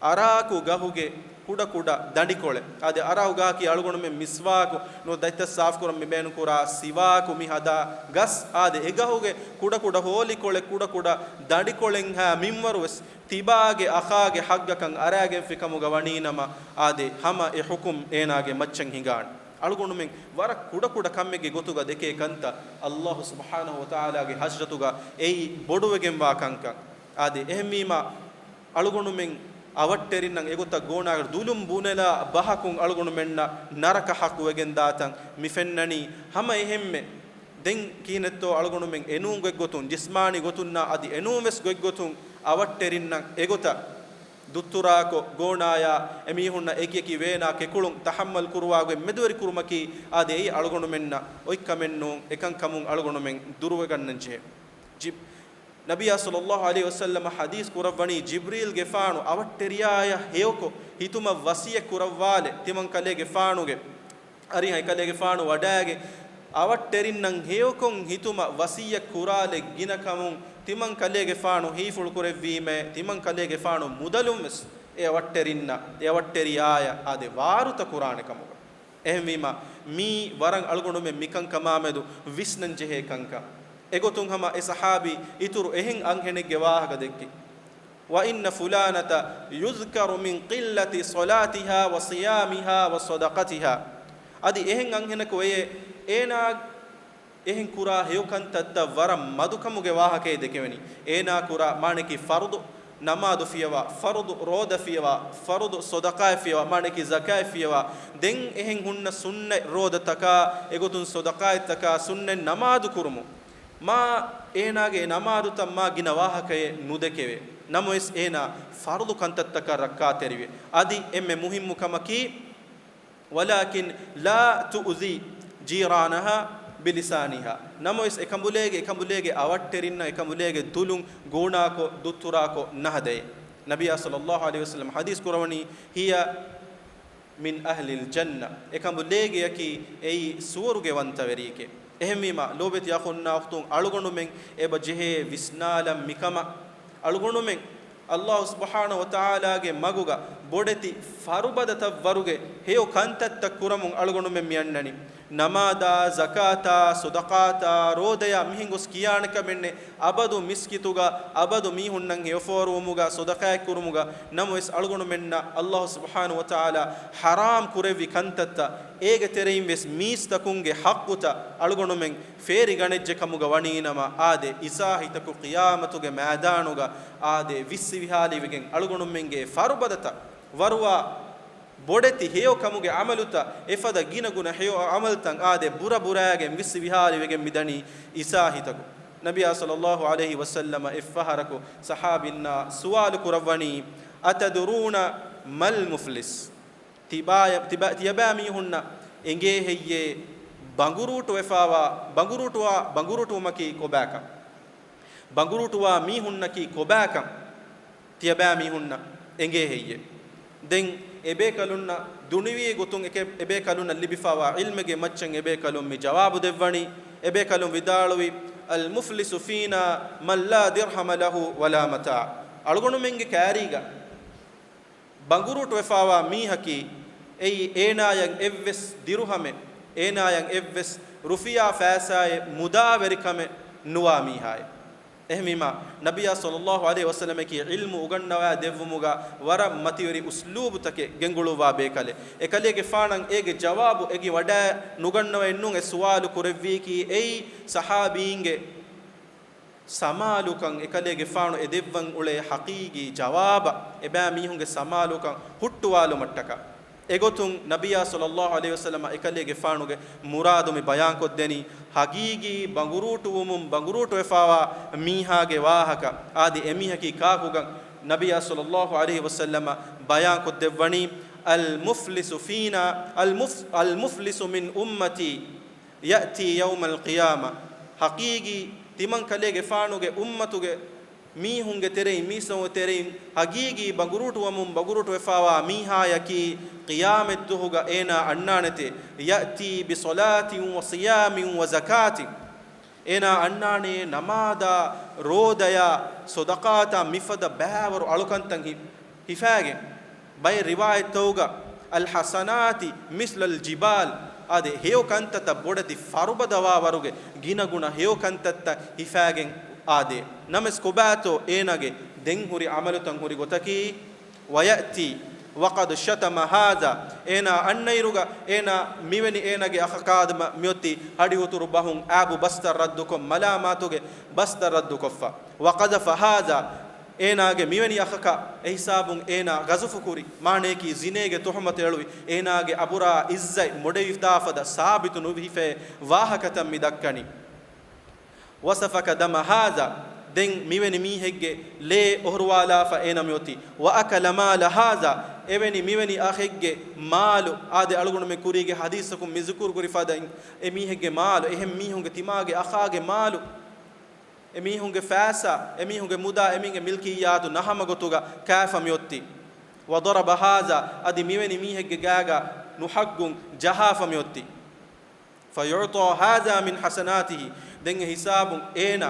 އަރާކު ގަހުގެ ކުޑަ ކުޑަ ދަނޑިކޮޅެއް. އާދެ، އަރާކު ގަހަކީ އަޅުގަނޑުމެން މިސްވާކު ނުވަތަ ދަތްތައް ސާފުކުރަން މި ބޭނުންކުރާ ސިވާކު މި ހަދާ ގަސް. އާދެ، އެ ގަހުގެ ކުޑަ ކުޑަ ހޯލިކޮޅެއް، ކުޑަ ކުޑަ ދަނޑިކޮޅެއްހާ މިންވަރުވެސް ތިބާގެ އަޚާގެ ޙައްޤަކަށް އަރާގެންފިކަމުގަ ވަނީނަމަ، އާދެ، ހަމަ އެ ޙުކުމް އޭނާގެ މައްޗަށް ހިނގާނެ. އަޅުގަނޑުމެން ވަރަށް ކުޑަ ކުޑަ ކަމެއްގެ ގޮތުގަ ދެކޭ ކަންތައް، ﷲ ސުބްޙާނަހޫ ވަތަޢާލާގެ ޙަޟްރަތުގަ އެއީ ބޮޑުވެގެންވާ ކަންކަން. އާދެ، އެހެންވީމާ، އަޅުގަނޑުމެން އަވަށްޓެރިންނަށް އެގޮތަށް ގޯނާގަ ދުލުން ބުނެލާ ބަހަކުން އަޅުގަނޑުމެންނަށް ނަރަކަ ޙައްޤުވެގެންދާތަން މި ފެންނަނީ. ހަމަ އެހެންމެ، ދެން ކިހިނެއްތޯ އަޅުގަނޑުމެން އެނޫން ގޮތްގޮތުން، ޖިސްމާނީ ގޮތުންނާ އަދި އެނޫންވެސް ގޮތްގޮތުން އަވަށްޓެރިންނަށް އެގޮތަށް ދުއްތުރާކޮށް، ގޯނާޔާ އެމީހުންނަށް އެކިއެކި ވޭނާ ކެކުޅުން ތަޙައްމަލް ކުރުވާގޮތް މެދުވެރިކުރުމަކީ، އާދެ، އެއީ އަޅުގަނޑުމެންނަށް އޮތްކަމެއްނޫން. އެކަންކަމުން އަޅުގަނޑުމެން ދުރުވެގަންނަންޖެހޭ. ޖި-، ނަބިއްޔާ ޞައްލައްލާހު ޢަލައިހި ވަސައްލަމަ ޙަދީޘް ކުރައްވަނީ، ޖިބްރީލްގެފާނު އަވަށްޓެރިޔާޔަށް ހެޔޮކޮށް ހިތުމަށް ވަޞިއްޔަތް ކުރައްވާލެ، ތިމަން ކަލޭގެފާނުގެ އަރިހަށް އެކަލޭގެފާނު ވަޑައިގެން އަވަށްޓެރިންނަށް ހެޔޮކޮށް ހިތުމަށް ވަޞިއްޔަތް ކުރާލެއް ގިނަ ކަމުން ތިމަން ކަލޭގެފާނު ހީފުޅު ކުރެއްވީމޭ، ތިމަން ކަލޭގެފާނު މުދަލުން ވެސް އެ އަވަށްޓެރިންނަށް، އެ އަވަށްޓެރިޔާޔަށް އާދެ ވާރުތަ ކުރާނެ ކަމުގަ. އެހެންވީމާ، މީ ވަރަށް އަޅުގަނޑުމެން މިކަންކަމާމެދު ވިސްނަން ޖެހޭ ކަންކަން. އެގޮތުން ހަމަ އެ ޞަޙާބީ އިތުރު އެހެން އަންހެނެއްގެ ވާހަކަ ދެއްކި. وَإِنَّ فُلَانَةَ يُذْكَرُ مِنْ قِلَّةِ صَلَاتِهَا وَصِيَامِهَا وَصَدَقَتِهَا. އަދި އެހެން އަންހެނަކު ވެޔޭ، އޭނާ އެހެން ކުރާ ހެޔޮ ކަންތައްތައް ވަރަށް މަދުކަމުގެ ވާހަކައެއް ދެކެވެނީ. އޭނާ ކުރާ މާނައަކީ ފަރުޟު ނަމާދު ފިޔަވާ، ފަރުޟު ރޯދަ ފިޔަވާ، ފަރުޟު ޞަދަޤާތް ފިޔަވާ، މާނައަކީ ޒަކާތް ފިޔަވާ، ދެން އެހެން ހުންނަ ސުންނަތް ރޯދަތަކާ، އެގޮތުން ޞަދަޤާތްތަކާ، ސުންނަތް ނަމާދު ކުރުމުން، މާ އޭނާގެ ނަމާދުތައް މާ ގިނަ ވާހަކައެއް ނުދެކެވޭ. ނަމަވެސް އޭނާ ފަރުޟު ކަންތައްތަކަށް ރައްކާތެރިވޭ. އަދި އެންމެ މުހިއްމު ކަމަކީ، وَلَكِنْ لَا تُؤْذِي جِيرَانَهَا بِلِسَانِهَا. ނަމަވެސް އެކަނބުލޭގެ، އެކަނބުލޭގެ އަވަށްޓެރިންނަށް، އެކަނބުލޭގެ ދުލުން ގޫނާކޮށް، ދުއްތުރާކޮށް ނަހަދައޭ. ނަބިއްޔާ ޞައްލައްލާހު ޢަލައިހި ވަސައްލަމަ ޙަދީޘް ކުރަވަނީ، هِيَ مِنْ أَهْلِ الْجَنَّةِ. އެކަނބުލޭގެއަކީ އެއީ ސުވަރުގެވަންތަވެރިއެކޭ. އެހެންވީމާ، ލޯބިވެތި އަޚުންނާ އުޚްތުން، އަޅުގަނޑުމެން އެބަ ޖެހޭ ވިސްނާލަން މިކަމަށް. އަޅުގަނޑުމެން ﷲ ސުބްޙާނަހޫ ވަތަޢާލާގެ މަގުގަ ބޮޑެތި ފަރުބަދަތައް ވަރުގެ ހެޔޮ ކަންތައްތައް ކުރަމުން އަޅުގަނޑުމެން މި އަންނަނީ. ނަމާދާ، ޒަކާތާ، ޞަދަޤާތާ، ރޯދަޔާ މިހެން ގޮސް ކިޔާނެ ކަމެއްނެއް، އަބަދު މިސްކިތުގަ، އަބަދު މީހުންނަށް ހެޔޮފޯރުވުމުގަ، ޞަދަޤާތް ކުރުމުގަ. ނަމަވެސް އަޅުގަނޑުމެންނަށް ﷲ ސުބްޙާނަހޫ ވަތަޢާލާ ޙަރާމް ކުރެއްވި ކަންތައްތައް އޭގެ ތެރެއިން ވެސް މީސްތަކުންގެ ޙައްޤުތައް އަޅުގަނޑުމެން ފޭރިގަނެއްޖެ ކަމުގަ ވަނީނަމަ، އާދެ، އިސާހިތަކު ޤިޔާމަތުގެ މައިދާނުގަ އާދެ، ވިއްސި ވިހާލިވެގެން އަޅުގަނޑުމެންގެ ފަރުބަދަތައް ވަރުވާ ބޮޑެތި ހެޔޮ ކަމުގެ ޢަމަލުތައް، އެފަދަ ގިނަގުނަ ހެޔޮ ޢަމަލުތައް އާދެ، ބުރަ ބުރައިގެން ވިއްސި ވިހާލިވެގެން މިދަނީ އިސާހިތަކު. ނަބިއްޔާ ޞައްލައްލާހު ޢަލައިހި ވަސައްލަމަ އެއްފަހަރަކު ޞަޙާބީންނާ ސުވާލު ކުރައްވަނީ، أَتَدْرُونَ مَا الْمُفْلِسُ؟ ތިބާޔަ-، ތިބާ-، ތިޔަބައިމީހުންނަށް އެނގޭ ހެއްޔޭ ބަނގުރޫޓުވެފާވާ، ބަނގުރޫޓުވާ، ބަނގުރޫޓުވުމަކީ ކޮބާކަން؟ ބަނގުރޫޓުވާ މީހުންނަކީ ކޮބާކަން؟ ތިޔަބައިމީހުންނަށް އެނގޭ ހެއްޔޭ؟ ދެން އެބޭކަލުންނަށް ދުނިވި ގޮތުން އެކެ-، އެބޭކަލުންނަށް ލިބިފާވާ ޢިލްމެއްގެ މައްޗަށް އެބޭކަލުން މި ޖަވާބު ދެއްވަނީ. އެބޭކަލުން ވިދާޅުވީ، الْمُفْلِسُ فِينَا مَنْ لَا دِرْهَمَ لَهُ وَلَا مَتَاعٌ. އަޅުގަނޑުމެންގެ ކާރީގަ ބަނގުރޫޓުވެފާވާ މީހަކީ، އެއީ އޭނާޔަށް އެއްވެސް ދިރުހަމެއް، އޭނާޔަށް އެއްވެސް ރުފިޔާ ފައިސާއެއް، މުދާވެރިކަމެއް ނުވާ މީހާއެއް. އެހެންވީމާ، ނަބިއްޔާ ޞައްލައްލާހު ޢަލައިހި ވަސައްލަމަކީ ޢިލްމު އުގަންނަވާ ދެއްވުމުގަ ވަރަށް މަތިވެރި އުސްލޫބުތަކެއް ގެންގުޅުއްވާ ބޭކަލެއް. އެކަލޭގެފާނަށް އޭގެ ޖަވާބު އެގި ވަޑައެއް ނުގަންނަވައެއްނޫން އެ ސުވާލު ކުރެއްވީކީ އެއީ ޞަޙާބީންގެ ސަމާލުކަން އެކަލޭގެފާނު އެ ދެއްވަން އުޅޭ ޙަޤީޤީ ޖަވާބަށް އެބައިމީހުންގެ ސަމާލުކަން ހުއްޓުވާލުމަށްޓަކާ. އެގޮތުން ނަބިއްޔާ ޞައްލައްލާހު ޢަލައިހި ވަސައްލަމަ އެކަލޭގެފާނުގެ މުރާދު މި ބަޔާންކޮށްދެނީ، ޙަޤީޤީ ބަނގުރޫޓުވުމުން ބަނގުރޫޓުވެފާވާ މީހާގެ ވާހަކަ. އާދެ، އެމީހަކީ ކާކުގަން؟ ނަބިއްޔާ ޞައްލައްލާހު ޢަލައިހި ވަސައްލަމަ ބަޔާންކޮށްދެއްވަނީ، الْمُفْلِسُ فِينَا، الْمُفْ-، الْمُفْلِسُ مِنْ أُمَّتِي يَأْتِي يَوْمَ الْقِيَامَةِ. ޙަޤީޤީ ތިމަން ކަލޭގެފާނުގެ އުއްމަތުގެ މީހުންގެ ތެރެއިން، މީސްތަކުންގެ ތެރެއިން ޙަޤީޤީ ބަނގުރޫޓުވަމުން ބަނގުރޫޓުވެފާވާ މީހާޔަކީ ޤިޔާމަތްދުވަހުގަ އޭނާ އަންނާނެތޭ. يَأْتِي بِصَلَاةٍ وَصِيَامٍ وَزَكَاةٍ. އޭނާ އަންނާނެ ނަމާދާ، ރޯދަޔާ، ޞަދަޤާތާ މިފަދަ ބައިވަރު އަޅުކަންތައް ހި-، ހިފާގެން. ބައެއް ރިވާޔަތްތަކުގަ، "الحسنات مثل الجبال" އާދެ، ހެޔޮ ކަންތައްތައް ބޮޑެތި ފަރުބަދަވާވަރުގެ ގިނަގުނަ ހެޔޮ ކަންތައްތައް ހިފާގެން އާދޭ. ނަމަވެސް ކޮބާތޯ އޭނާގެ ދެން ހުރި ޢަމަލުތައް ހުރި ގޮތަކީ، "ويأتي وقد شتم هذا" އޭނާ އަންނައިރުގަ އޭނާ މިވެނި އޭނާގެ އަޚަކާ ދަމަ މިއޮތީ ހަޑިހުތުރު ބަހުން އާބު ބަސްތައް ރައްދުކޮށް، މަލާމާތުގެ ބަސްތައް ރައްދުކޮށްފަ. "وقذف هذا" އޭނާގެ މިވެނި އަޚަކަށް އެހިސާބުން އޭނާ ގަޒުފު ކުރި، މާނަޔަކީ ޒިނޭގެ ތުހުމަތު އެޅުވި، އޭނާގެ އަބުރާ އިއްޒަތް މޮޑެވިދާފަދަ ސާބިތު ނުވި ހިފޭ ވާހަކަތައް މި ދައްކަނީ. "وسفك دم هذا" ދެން މިވެނި މީހެއްގެ ލޭ އޮހޮރުވާލާފަ އޭނަ މިއޮތީ. "وأكل مال هذا" އެވެނި މިވެނި އަޚެއްގެ މާލު، އާދެ، އަޅުގަނޑުމެން ކުރީގެ ޙަދީޘްތަކުން މި ޒިކުރު ކުރި ފަދައިން، އެ މީހެއްގެ މާލު، އެހެން މީހުންގެ ތިމާގެ އަޚާގެ މާލު، އެމީހުންގެ ފައިސާ، އެމީހުންގެ މުދާ، އެމީހުންގެ މިލްކިއްޔާތު ނަހަމަ ގޮތުގަ ކާފަ މިއޮތީ. "وضرب هذا" އަދި މިވެނި މީހެއްގެ ގާގަ ނުހައްގުން ޖަހާފަ މިއޮތީ. "فيعطى هذا من حسناته" ދެން އެ ހިސާބުން އޭނަ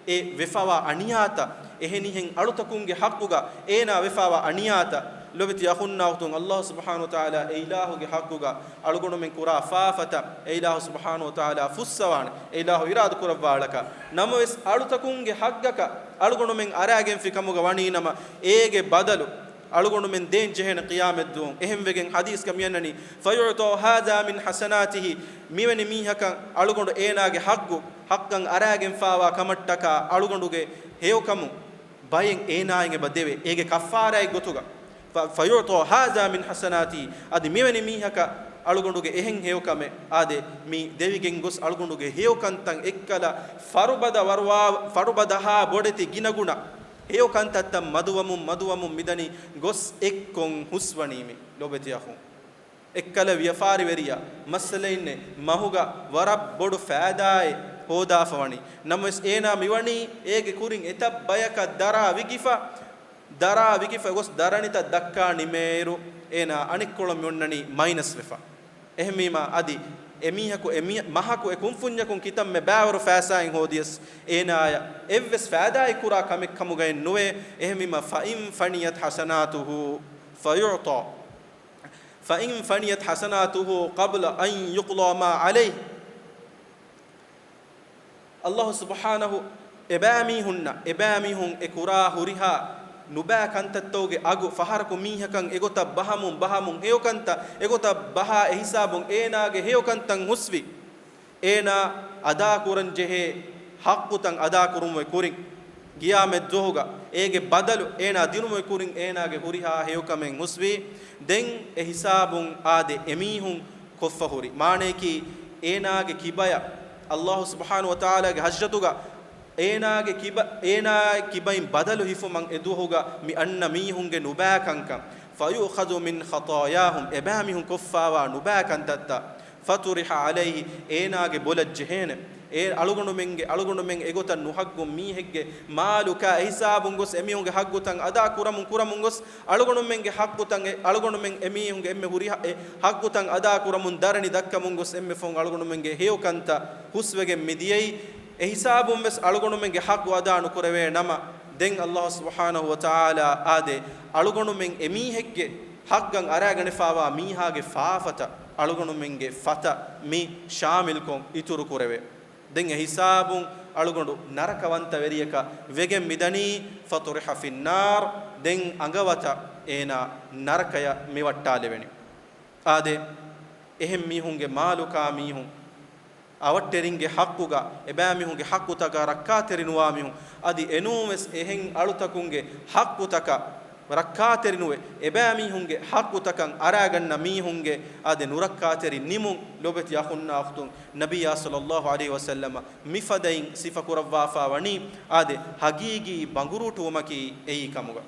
އެ ވެފަވާ އަނިޔާތައް، އެހެނިހެން އަޅުތަކުންގެ ޙައްޤުގަ އޭނާ ވެފަވާ އަނިޔާތައް، ލޮބެތި އަޚުންނާ އުޚްތުން، ﷲ ސުބްޙާނަހޫ ވަތަޢާލާ އެ އިލާހުގެ ޙައްޤުގަ އަޅުގަނޑުމެން ކުރާ ފާފަތައް އެ އިލާހު ސުބްޙާނަހޫ ވަތަޢާލާ ފުއްސަވާނެ، އެ އިލާހު އިރާދަ ކުރައްވާޅަކަށް. ނަމަވެސް، އަޅުތަކުންގެ ޙައްޤަކަށް އަޅުގަނޑުމެން އަރާގެންފި ކަމުގަ ވަނީ ނަމަ، އޭގެ ބަދަލު އަޅުގަނޑުމެން ދޭން ޖެހޭނެ ޤިޔާމަތްދުވަހު. އެހެންވެގެން ޙަދީޘްގަ މިއަންނަނީ، "فيعطى هذا من حسناته" މިވެނި މީހަކަށް އަޅުގަނޑު އޭނާގެ ޙައްޤު، ޙައްޤަށް އަރާގެންފާވާ ކަމަށްޓަކާ އަޅުގަނޑުގެ ހެޔޮކަމުން ބައެއް އޭނާއަށް އެބަ ދެވޭ، އޭގެ ކައްފާރާއެއް ގޮތުގަ. ފަ، "فيعطى هذا من حسناته" އަދި މިވެނި މީހަކަށް އަޅުގަނޑުގެ އެހެން ހެޔޮކަމެއް އާދެ، މި ދެވިގެން ގޮސް އަޅުގަނޑުގެ ހެޔޮކަންތައް އެއްކަލަ ފަރުބަދަ ވަރުވާ، ފަރުބަދަހާ ބޮޑެތި ގިނަގުނަ ހެޔޮކަންތައްތައް މަދުވަމުން، މަދުވަމުން މިދަނީ ގޮސް އެއްކޮށް ހުސްވަނީމޭ، ލޮބެތި އަޚުން. އެއްކަލަ ވިޔަފާރިވެރިޔާ މައްސަލައިންނެއް މަހުގަ ވަރަށް ބޮޑު ފައިދާއެއް ހޯދާފަ ވަނީ. ނަމަވެސް، އޭނާ މިވަނީ އޭގެ ކުރިން އެތައް ބަޔަކަށް ދަރާ ވިގިފަ، ދަރާ ވިގިފަ ގޮސް ދަރަނިތައް ދައްކާ ނިމޭއިރު، އޭނާ އަނެއްކޮޅަށް މި އޮންނަނީ މައިނަސް ވެފަ. އެހެންވީމާ، އަދި އެމީހަކު، އެ މި، މަހަކު އެ ކުންފުންޏަކުން ކިތަންމެ ބައިވަރު ފައިސާއެއް ހޯދިޔަސް، އޭނާޔަށް އެއްވެސް ފައިދާއެއް ކުރާ ކަމެއް ކަމުގައެއް ނުވޭ. އެހެންވީމާ، فإن فنيت حسناته فيعطى، فإن فنيت حسناته قبل أن يقضى ما عليه. ﷲ ސުބްޙާނަހޫ އެބައިމީހުންނަށް، އެބައިމީހުން އެ ކުރާ ހުރިހާ ނުބައި ކަންތައްތަކުގެ އަގު، ފަހަރަކު މީހަކަށް އެގޮތަށް ބަހަމުން، ބަހަމުން ހެޔޮކަންތައް އެގޮތަށް ބަހާ އެހިސާބުން އޭނާގެ ހެޔޮކަންތައް ހުސްވި، އޭނާ އަދާކުރަން ޖެހޭ ޙައްޤުތައް އަދާކުރުމުގެ ކުރިން، ޤިޔާމަތްދުވަހުގަ އޭގެ ބަދަލު އޭނާ ދިނުމުގެ ކުރިން އޭނާގެ ހުރިހާ ހެޔޮކަމެއް ހުސްވީ، ދެން އެ ހިސާބުން އާދެ އެމީހުން ކޮށްފަ ހުރި. މާނަޔަކީ، އޭނާގެ ކިބަޔަށް ﷲ ސުބްޙާނަހޫ ވަތަޢާލާގެ ޙަޟްރަތުގަ އޭނާގެ ކިބަ، އޭނާ ކިބައިން ބަދަލު ހިފުމަށް އެ ދުވަހުގަ މި އަންނަ މީހުންގެ ނުބައި ކަންކަން، فيؤخذ من خطاياهم، އެބައިމީހުން ކޮށްފާވާ ނުބައި ކަންތައްތައް، فطرح عليه، އޭނާގެ ބޮލަށް ޖެހޭނެ. އޭ އަޅުގަނޑުމެންގެ، އަޅުގަނޑުމެން އެގޮތަށް ނުހައްގުން މީހެއްގެ މާލު ކާ އެހިސާބުން ގޮސް އެމީހުންގެ ޙައްޤުތައް އަދާ ކުރަމުން، ކުރަމުން ގޮސް އަޅުގަނޑުމެންގެ ޙައްޤުތައް އެ، އަޅުގަނޑުމެން އެމީހުންގެ އެންމެ ހުރިހާ އެ ޙައްޤުތައް އަދާ ކުރަމުން ދަރަނި ދައްކަމުން ގޮސް އެންމެ ފަހުން އަޅުގަނޑުމެންގެ ހެޔޮކަންތައް ހުސްވެގެން މި ދިޔައީ. އެ ހިސާބުން ވެސް އަޅުގަނޑުމެންގެ ޙައްޤު އަދާ ނުކުރެވޭ ނަމަ، ދެން ﷲ ސުބްޙާނަހޫ ވަތަޢާލާ އާދެ، އަޅުގަނޑުމެން އެމީހެއްގެ ޙައްޤަށް އަރާގަނެފާވާ މީހާގެ ފާފަތައް އަޅުގަނޑުމެންގެ ފަތަށް މި ޝާމިލްކޮށް އިތުރު ކުރެވޭ. ދެން އެ ހިސާބުން އަޅުގަނޑު ނަރަކަވަންތަ ވެރިޔަކަށް ވެގެން މިދަނީ، فطرح في النار، ދެން އަނގަވަތަށް އޭނާ ނަރަކަޔަށް މިވައްޓާލެވެނީ. އާދެ، އެހެން މީހުންގެ މާލު ކާ މީހުން އަވަށްޓެރިންގެ ޙައްޤުގަ، އެބައިމީހުންގެ ޙައްޤުތަކަށް ރައްކާތެރި ނުވާ މީހުން، އަދި އެނޫންވެސް އެހެން އަޅުތަކުންގެ ޙައްޤުތަކަށް ރައްކާތެރި ނުވެ، އެބައިމީހުންގެ ޙައްޤުތަކަށް އަރާގަންނަ މީހުންގެ އާދެ ނުރައްކާތެރި ނިމުން، ލޮބެތި އަޚުންނާ އުޚްތުން، ނަބިއްޔާ ޞައްލައްލާހު ޢަލައިހި ވަސައްލަމަ މިފަދައިން ސިފަކުރައްވާފާ ވަނީ، އާދެ، ޙަޤީޤީ ބަނގުރޫޓުވުމަކީ އެއީ ކަމުގަ.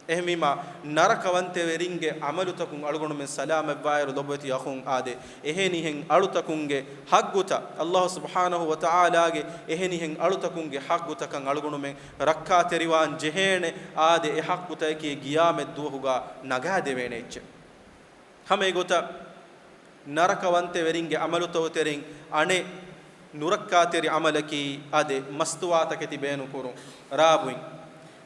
އެހެންވީމާ، ނަރަކަވަންތެވެރިންގެ ޢަމަލުތަކުން އަޅުގަނޑުމެން ސަލާމަތްވާއިރު، ލޮބުވެތި އަޚުން އާދެ، އެހެނިހެން އަޅުތަކުންގެ ޙައްޤުތައް، ﷲ ސުބްޙާނަހޫ ވަތަޢާލާގެ އެހެނިހެން އަޅުތަކުންގެ ޙައްޤުތަކަށް އަޅުގަނޑުމެން ރައްކާތެރިވާން ޖެހޭނެ، އާދެ، އެ ޙައްޤުތަކަކީ ޤިޔާމަތްދުވަހުގަ ނަގާދެވޭނެ އެއްޗެއް. ހަމަ އެގޮތަށް ނަރަކަވަންތެވެރިންގެ ޢަމަލުތަކުގެ ތެރެއިން އަނެއް ނުރައްކާތެރި ޢަމަލަކީ އާދެ، މަސްތުވާތަކެތި ބޭނުންކުރުން، ރާބުއިން.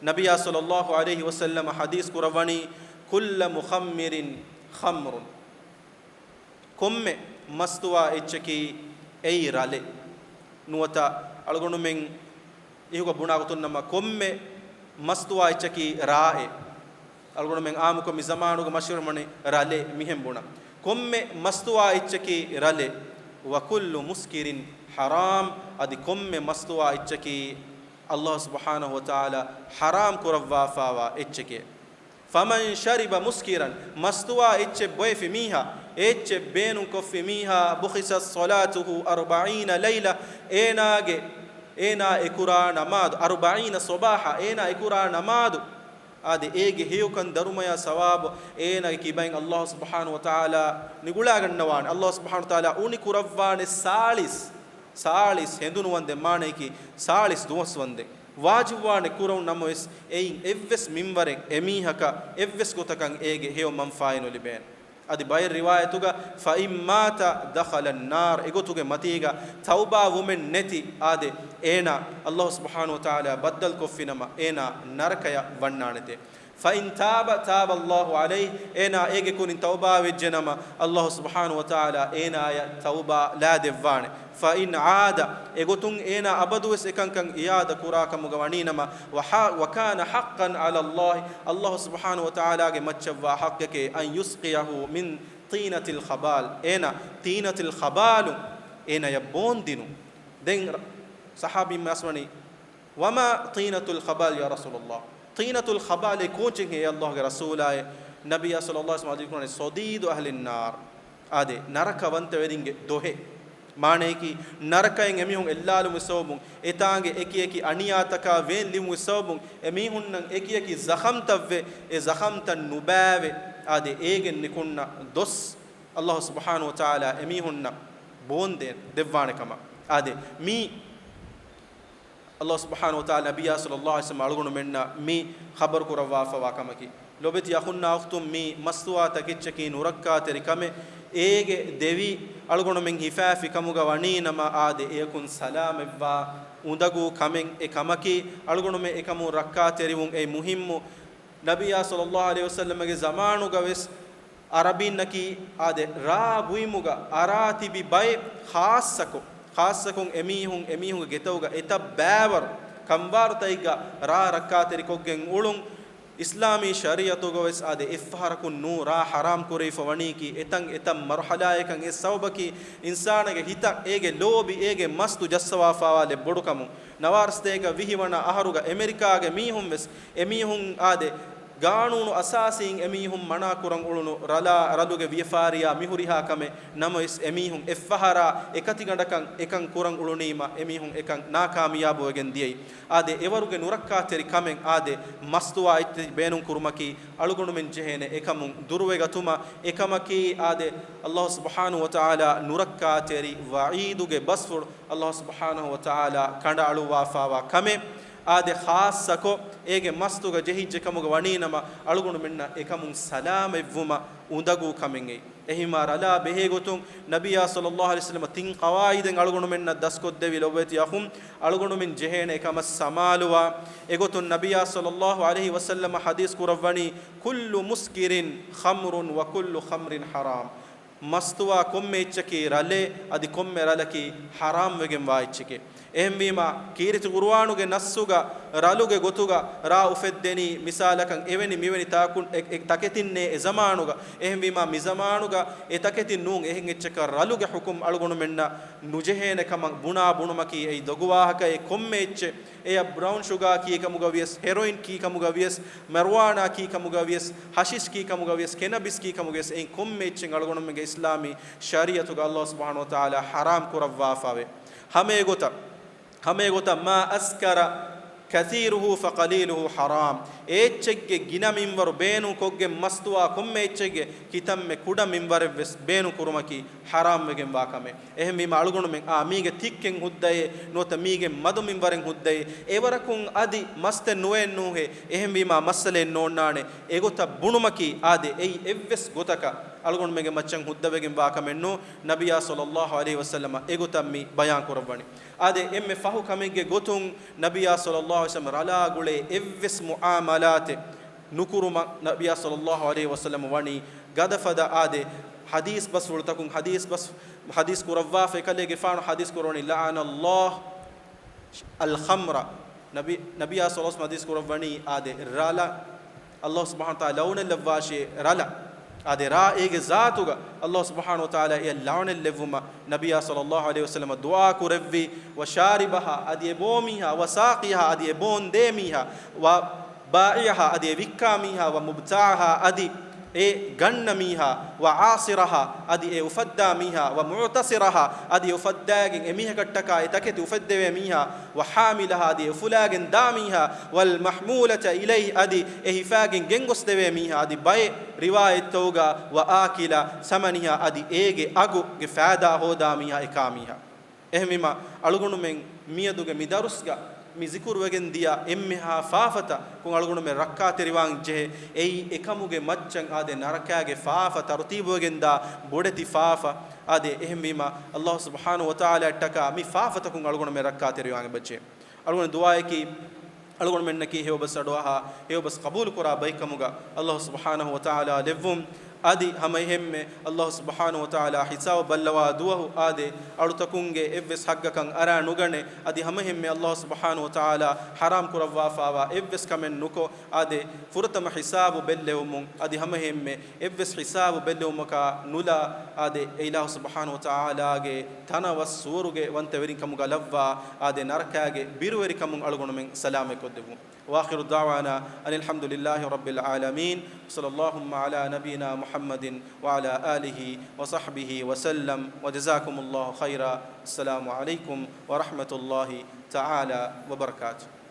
ނަބިއްޔާ ޞައްލައްލާހު ޢަލައިހި ވަސައްލަމަ ޙަދީޘް ކުރައްވަނީ، كل مخمر خمر. ކޮންމެ މަސްތުވާ އެއްޗަކީ އެއީ ރަލެއް. ނުވަތަ އަޅުގަނޑުމެން އިހުގަ ބުނާ ގޮތުން ނަމަ، ކޮންމެ މަސްތުވާ އެއްޗަކީ ރާއެއް. އަޅުގަނޑުމެން އާއްމުކޮށް މި ޒަމާނުގަ މަޝްހޫރު ވަނީ ރަލެއް މިހެން ބުނާ. ކޮންމެ މަސްތުވާ އެއްޗަކީ ރަލެއް. وكل مسكر حرام. އަދި ކޮންމެ މަސްތުވާ އެއްޗަކީ ﷲ ސުބްޙާނަހޫ ވަތަޢާލާ ޙަރާމް ކުރައްވާފާވާ އެއްޗެކޭ. فمن شرب مسكرا، މަސްތުވާ އެއްޗެއް ބޮއެފި މީހާ، އެއްޗެއް ބޭނުން ކޮށްފި މީހާ، بخست صلاته أربعين ليلة، އޭނާގެ، އޭނާ އެކުރާ ނަމާދު، أربعين صباحا، އޭނާ އެކުރާ ނަމާދު، އާދެ، އޭގެ ހެޔޮކަން ދަރުމަޔާ ސަވާބު އޭނާގެ ކިބައިން ﷲ ސުބްޙާނަހޫ ވަތަޢާލާ ނިގުޅާގަންނަވާނެ. ﷲ ސުބްޙާނަހޫ ވަތަޢާލާ އުނި ކުރައްވާނެ ސާޅީސް، ސާޅީސް ހެނދުނު ވަންދެން، މާނައަކީ ސާޅީސް ދުވަސް ވަންދެން. ވާޖިބުވާނެ ކުރަން ނަމަވެސް، އެއިން އެއްވެސް މިންވަރެއް އެމީހަކަށް އެއްވެސް ގޮތަކަށް އޭގެ ހެޔޮ މަންފާއެއް ނުލިބޭނެ. އަދި ބައެއް ރިވާޔަތުގަ، فإن مات دخل النار، އެގޮތުގެ މަތީގަ ތައުބާ ވުމެއް ނެތި، އާދެ، އޭނާ ﷲ ސުބްޙާނަހޫ ވަތަޢާލާ ބައްދަލުކޮށްފިނަމަ، އޭނާ ނަރަކަޔަށް ވަންނާނެތޭ. فإن تاب تاب الله عليه، އޭނާ އޭގެ ކުރިން ތައުބާ ވެއްޖެނަމަ، ﷲ ސުބްޙާނަހޫ ވަތަޢާލާ އޭނާޔަށް ތައުބާ ލާދެއްވާނެ. فإن عاد، އެގޮތުން އޭނާ އަބަދުވެސް އެކަންކަން އިޢާދަ ކުރާ ކަމުގަ ވަނީނަމަ، وح-، وكان حقا على الله، ﷲ ސުބްޙާނަހޫ ވަތަޢާލާގެ މައްޗަށްވާ ޙައްޤެކޭ، أن يسقيه من طينة الخبال، އޭނާ ޠީނަތުލް ޚަބާލު އޭނާޔަށް ބޯންދިނުން. ދެން ރަ-، ޞަޙާބީން މަސްވަނީ، وما طينة الخبال يا رسول الله؟ ޠީނަތުލް ޚަބާލޭ ކޯންޗެއް ހޭ ﷲގެ ރަސޫލާއޭ؟ ނަބިއްޔާ ޞައްލަﷲު ޢަލައިހި ވަސައްލަމަ އަދި ކުރާނީ، صديد أهل النار. އާދެ، ނަރަކަވަންތަވެރިންގެ ދޮހެއް. މާނައަކީ، ނަރަކައިން އެމީހުން އެއްލާލުމުގެ ސަބަބުން، އެތާނގެ އެކިއެކި އަނިޔާތަކާ ވޭން ލިބުމުގެ ސަބަބުން، އެމީހުންނަށް އެކިއެކި ޒަޚަމްތައްވެ، އެ ޒަޚަމްތައް ނުބައިވެ، އާދެ، އޭގެން ނިކުންނަ ދޮސް ﷲ ސުބްޙާނަހޫ ވަތަޢާލާ އެމީހުންނަށް ބޯންދެ-، ދެއްވާނެ ކަމަށް. އާދެ، މީ ﷲ ސުބްޙާނަހޫ ވަތަޢާލާ ނަބިއްޔާ ޞައްލަﷲު ޢަލައިހި ވަސައްލަމަ އަޅުގަނޑުމެންނަށް މި ޚަބަރު ކުރައްވާފަވާ ކަމަކީ. ލޮބެތި އަޚުންނާ އުޚްތުން، މި މަސްތުވާ ތަކެއްޗަކީ ނުރައްކާތެރި ކަމެއް. އޭގެ ދެވި އަޅުގަނޑުމެން ހިފާފި ކަމުގަ ވަނީ ނަމަ، އާދެ، އެޔަކުން ސަލާމަތްވާ އުނދަގޫ ކަމެއް އެ ކަމަކީ. އަޅުގަނޑުމެން އެކަމުން ރައްކާތެރިވުން އެއީ މުހިއްމު. ނަބިއްޔާ ޞައްލަﷲު ޢަލައިހި ވަސައްލަމަގެ ޒަމާނުގަ ވެސް ޢަރަބީންނަކީ، އާދެ، ރާ ބުއިމުގަ އަރާ ތިބި ބައެއް، ޚާއްޞަކޮށް، ޚާއްޞަކޮށް އެމީހުން، އެމީހުންގެ ގެތަކުގަ އެތައް ބައިވަރު ކަންވާރުތަކެއްގަ ރާ ރައްކާތެރިކޮށްގެން އުޅުން. އިސްލާމީ ޝަރީޢަތުގަ ވެސް، އާދެ، އެއްފަހަރަކުން ނޫން ރާ ޙަރާމް ކުރެވިފަ ވަނީކީ، އެތަން އެތައް މަރުޙަލާއަކަށް. އެ ސަބަބަކީ، އިންސާނާގެ ހިތަށް އޭގެ ލޯބި، އޭގެ މަސްތު ޖައްސަވާފާވާލެއް ބޮޑުކަމުން. ނަވާރަ ސަތޭކަ ވިހި ވަނަ އަހަރުގަ އެމެރިކާގެ މީހުން ވެސް، އެމީހުން، އާދެ، ގާނޫނު އަސާސީން އެމީހުން މަނާ ކުރަން އުޅުނު ރަލާ، ރަލުގެ ވިޔަފާރިއާ މިހުރިހާ ކަމެއް. ނަމަވެސް، އެމީހުން އެއްފަހަރާ އެކަތިގަނޑަކަށް އެކަން ކުރަން އުޅުނީމަ، އެމީހުން އެކަން ނާކާމިޔާބުވެގެން ދިޔައީ. އާދެ، އެވަރުގެ ނުރައްކާތެރި ކަމެއް، އާދެ، މަސްތުވާ އެއްޗެއް ބޭނުން ކުރުމަކީ، އަޅުގަނޑުމެން ޖެހޭނެ އެކަމުން ދުރުވެގަތުމަށް. އެކަމަކީ، އާދެ، ﷲ ސުބްޙާނަހޫ ވަތަޢާލާ ނުރައްކާތެރި ވަޢީދުގެ ބަސްފުޅު ﷲ ސުބްޙާނަހޫ ވަތަޢާލާ ކަނޑައަޅުއްވާފާވާ ކަމެއް. އާދެ، ޚާއްޞަކޮށް އޭގެ މަސްތުގަ ޖެހިއްޖެ ކަމުގަ ވަނީނަމަ، އަޅުގަނޑުމެންނަށް އެކަމުން ސަލާމަތްވުމަށް އުނދަގޫ ކަމެއް އެއީ. އެހެންވީމާ، ރަލާ ބެހޭގޮތުން ނަބިއްޔާ ޞައްލަﷲު ޢަލައިހި ވަސައްލަމަ ތިން ޤަވާޢިދެއް އަޅުގަނޑުމެންނަށް ދަސްކޮށްދެއްވި. ލޮބުވެތި އަޚުން، އަޅުގަނޑުމެން ޖެހޭނެ އެކަމަށް ސަމާލުވާ. އެގޮތުން ނަބިއްޔާ ޞައްލަﷲު ޢަލައިހި ވަސައްލަމަ ޙަދީޘް ކުރައްވަނީ، كل مسكر خمر وكل خمر حرام. މަސްތުވާ ކޮންމެ އެއްޗަކީ ރަލޭ، އަދި ކޮންމެ ރަލަކީ ޙަރާމްވެގެންވާ އެއްޗެކޭ. އެހެންވީމާ، ކީރިތި ޤުރުއާނުގެ ނައްޞުގަ ރަލުގެ ގޮތުގަ ރާ އުފެއްދެނީ، މިސާލަކަށް، އެވެނި މިވެނި ތާކު-، އެ-، އެ ތަކެތިންނޭ އެ ޒަމާނުގަ. އެހެންވީމާ، މި ޒަމާނުގަ އެ ތަކެތި ނޫން. އެހެން އެއްޗަކަށް ރަލުގެ ޙުކުމް އަޅުގަނޑުމެންނަށް ނުޖެހޭނެ ކަމަށް ބުނާ ބުނުމަކީ އެއީ ދޮގު ވާހަކައެއް. ކޮންމެ އެއްޗެއް، އެޔަށް ބްރައުން ޝުގާ ކީ ކަމުގަ ވިޔަސް، ހެރޮއިން ކީ ކަމުގަ ވިޔަސް، މެރުވާނާ ކީ ކަމުގަ ވިޔަސް، ޙަޝިޝް ކީ ކަމުގަ ވިޔަސް، ކެނަބިސް ކީ ކަމުގަ ވިޔަސް، އެއިން ކޮންމެ އެއްޗެއް އަޅުގަނޑުމެންގެ އިސްލާމީ ޝަރީޢަތުގަ ﷲ ސުބްޙާނަހޫ ވަތަޢާލާ ޙަރާމް ކުރައްވާފަވޭ. ހަމައެގޮތަށް، ހަމައެގޮތަށް، ما أسكر كثيره فقليله حرام. އެއްޗެއްގެ ގިނަ މިންވަރު ބޭނުންކޮށްގެން މަސްތުވާ ކޮންމެ އެއްޗެއްގެ ކިތަންމެ ކުޑަ މިންވަރެއްވެސް ބޭނުން ކުރުމަކީ ޙަރާމްވެގެންވާ ކަމެއް. އެހެންވީމާ، އަޅުގަނޑުމެން އާ މީގެ ތިއްކެއް ހުއްދައޭ ނުވަތަ މީގެ މަދު މިންވަރެއް ހުއްދައޭ، އެވަރަކުން އަދި މަސްތެއް ނުވޭން ނޫހޭ. އެހެންވީމާ، މައްސަލައެއް ނޯންނާނެ. އެގޮތަށް ބުނުމަކީ، އާދެ، އެއީ އެއްވެސް ގޮތަކަށް އަޅުގަނޑުމެންގެ މައްޗަށް ހުއްދަވެގެންވާ ކަމެއް ނޫން. ނަބިއްޔާ ޞައްލަﷲު ޢަލައިހި ވަސައްލަމަ އެގޮތަށް މި ބަޔާން ކުރައްވަނީ. އާދެ، އެންމެ ފަހު ކަމެއްގެ ގޮތުން ނަބިއްޔާ ޞައްލަﷲު ޢަލައިހި ވަސައްލަމަ ރަލާ ގުޅޭ އެއްވެސް މުޢާމަލާތެއް ނުކުރުމަށް ނަބިއްޔާ ޞައްލައްލާހު ޢަލައިހި ވަސައްލަމަ ވަނީ ގަދަފަދަ އާދެ، ޙަދީޘް ބަސްފުޅުތަކުން ޙަދީޘް ބަސް، ޙަދީޘް ކުރައްވާފަ، އެކަލޭގެފާނު ޙަދީޘް ކުރަވަނީ، لعن الله الخمر. ނަބި، ނަބިއްޔާ ޞައްލައްލާހު ޢަލައިހި ވަސައްލަމަ ޙަދީޘް ކުރައްވަނީ އާދެ، ރަލަ. ﷲ ސުބްޙާނަހު ވަތަޢާލާ ލަޢުނަތް ލައްވާށޭ ރަލަ. އާދެ، ރާ އޭގެ ޒާތުގަ ﷲ ސުބްޙާނަހު ވަތަޢާލާ އެޔަށް ލަޢުނަތް ލެއްވުމަށް ނަބިއްޔާ ޞައްލައްލާހު ޢަލައިހި ވަސައްލަމަ ދުޢާ ކުރެއްވި، وشاربها، އަދި އެ ބޯ މީހާ، وساقيها، އަދި އެ ބޯން ދޭ މީހާ، و بائعها، އަދި އެ ވިއްކާ މީހާ، ومبتاعها، އަދި އެ ގަންނަ މީހާ، وعاصرها، އަދި އެ އުފައްދާ މީހާ، ومعتصرها، އަދި އެ އުފައްދާގެން އެ މީހަކަށްޓަކާ އެ ތަކެތި އުފެއްދެވޭ މީހާ، وحاملها، އަދި އެ އުފުލާގެން ދާ މީހާ، والمحمولة إليه، އަދި އެ ހިފާގެން ގެންގޮސްދެވޭ މީހާ، އަދި ބައެއް ރިވާޔަތްތައުގަ وآكل ثمنها، އަދި އޭގެ އަގުގެ ފައިދާ ހޯދާ މީހާ، އެ ކާ މީހާ. އެހެންވީމަ، އަޅުގަނޑުމެން މިއަދުގެ މި ދަރުސްގަ މި ޒިކުރުވެގެން ދިޔަ އެންމެހާ ފާފަތައް ކޮން އަޅުގަނޑުމެން ރައްކާތެރިވާން ޖެހޭ؟ އެއީ އެކަމުގެ މައްޗަށް އާދެ، ނަރަކާގެ ފާފަ ތަރުތީބުވެގެންދާ ބޮޑެތި ފާފަ. އާދެ، އެހެންވީމަ، ﷲ ސުބްޙާނަހު ވަތަޢާލާއަށްޓަކާ މި ފާފަތަކުން އަޅުގަނޑުމެން ރައްކާތެރިވާން އެބަޖެހޭ. އަޅުގަނޑު ދުޢާއަކީ، އަޅުގަނޑުމެންނަކީ ހެޔޮބަސް އަޑުއަހާ، ހެޔޮބަސް ޤަބޫލުކުރާ ބައެއްކަމުގަ ﷲ ސުބްޙާނަހު ވަތަޢާލާ ލެއްވުން. އަދި ހަމައެހެންމެ ﷲ ސުބްޙާނަހު ވަތަޢާލާ ހިސާބު ބައްލަވާ ދުވަހު އާދެ، އަޅުތަކުންގެ އެއްވެސް ޙައްޤަކަށް އަރާ ނުގަނެ. އަދި ހަމައެހެންމެ ﷲ ސުބްޙާނަހު ވަތަޢާލާ ޙަރާމް ކުރައްވާފާވާ އެއްވެސް ކަމެއް ނުކޮށް، އާދެ، ފުރަތަމަ ހިސާބު ބެއްލެވުމުން، އަދި ހަމައެހެންމެ އެއްވެސް ހިސާބު ބެއްލެވުމަކާ ނުލާ، އާދެ، އެ އިލާހު ސުބްޙާނަހު ވަތަޢާލާގެ ތަނަވަސް ސުވަރުގެ ވަންތަވެރިން ކަމުގަ ލައްވާ، އާދެ، ނަރަކާގެ ބިރުވެރިކަމުން އަޅުގަނޑުމެން ސަލާމަތްކޮށްދެއްވުން. وآخر دعوانا أن الحمد لله رب العالمين، وصلى اللهم على نبينا محمد وعلى آله وصحبه وسلم، وجزاكم الله خيرا. السلام عليكم ورحمة الله تعالى وبركاته.